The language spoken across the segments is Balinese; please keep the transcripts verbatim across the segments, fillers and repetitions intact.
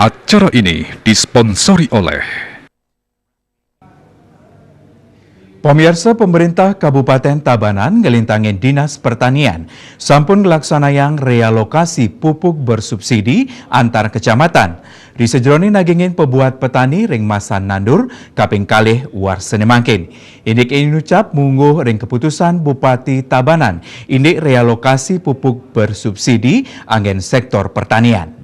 Acara ini disponsori oleh Pemirsa, pemerintah Kabupaten Tabanan ngelintangin Dinas Pertanian sampun ngelaksanayang realokasi pupuk bersubsidi antar kecamatan. Di sejeroning nagingin pebuat petani ring masa nandur kaping kalih warsane mangkin. Indik inucap mungguh ring keputusan Bupati Tabanan indik realokasi pupuk bersubsidi anggen sektor pertanian.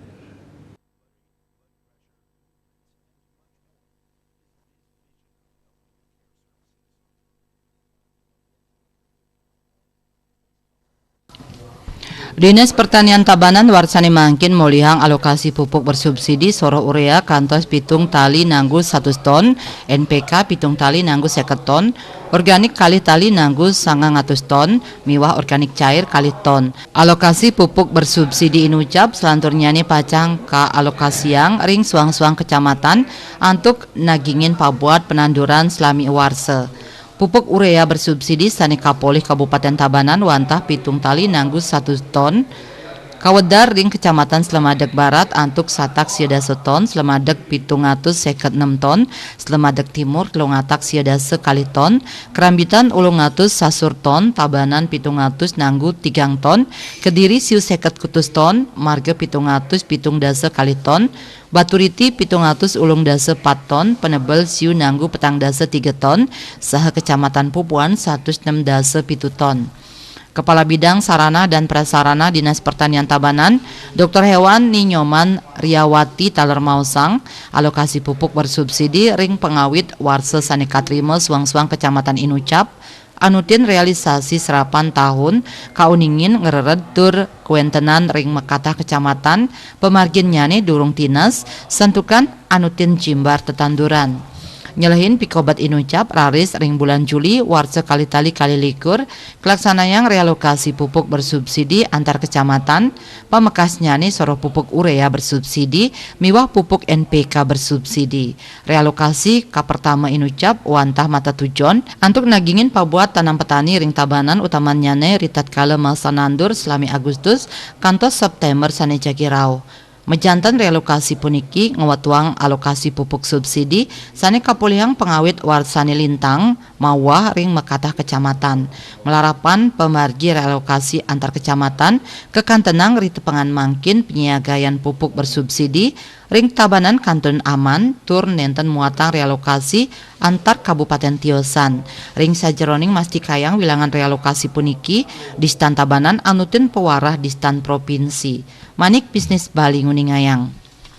Dinas Pertanian Tabanan warsane mangkin molihang alokasi pupuk bersubsidi soroh urea kantos pitung tali nanggu satus ton, N P K pitung tali nanggu seket ton, organik kalih tali nanggu sangang atus ton, miwah organik cair kalih ton. Alokasi pupuk bersubsidi inucap selanturnyane pacang kaalokasiang ring suang-suang kecamatan antuk nagingin pabuat penanduran salami warsa. Pupuk urea bersubsidi sane kapolih Kabupaten Tabanan wantah pitung tali nanggu satus ton, kawedar ring Kecamatan Slemadeg Barat antuk satak sia dasa ton, Slemadeg pitung atus seket nem ton, Slemadeg Timur telung atak sia dasa kalih ton, Kerambitan ulung atus sasur ton, Tabanan pitung atus nanggu tigang ton, Kediri siu seket kutus ton, Marga pitung atus pitung dasa kalih ton, Baturiti pitung atus ulung dasa pat ton, Penebel siu nanggu petang dasa tiga ton, saha Kecamatan Pupuan satus nem dasa pitu ton. Kepala Bidang Sarana dan Prasarana Dinas Pertanian Tabanan, Doktor Hewan Ni Nyoman Riawati taler maosang, alokasi pupuk bersubsidi ring pangawit warsa sane katrima suang-suang kecamatan inucap, anutin realisasi serapan tahun kauningin ngrered tur kawentenan ring makatah kecamatan, pamarginnyane durung tines, santukan anutin jimbar tetanduran. Nyelehin pikobet inucap raris ring bulan Juli warsa kalih tali kalih likur, kalaksanayang realokasi pupuk bersubsidi antar kecamatan, pamekasnyane soroh pupuk urea bersubsidi miwah pupuk N P K bersubsidi. Realokasi kapertama inucap wantah matatujon antuk nagingin pabuat tanam petani ring Tabanan utamannyane ritatkala masa nandur salami Agustus kantos September sane jagi rauh. Majanten realokasi puniki ngwetuang alokasi pupuk subsidi sane kapolihang pangawit warsane lintang mawah ring makatah kecamatan. Malarapan pamargi realokasi antar kecamatan kakantenang ritepengan mangkin panyiagayan pupuk bersubsidi ring Tabanan kantun aman tur nenten muatang realokasi antar kabupaten tiosan. Ring sajeroning mastikayang wilangan realokasi puniki, distan Tabanan anutin pawarah distan propinsi. Manik Bisnis Bali nguningayang.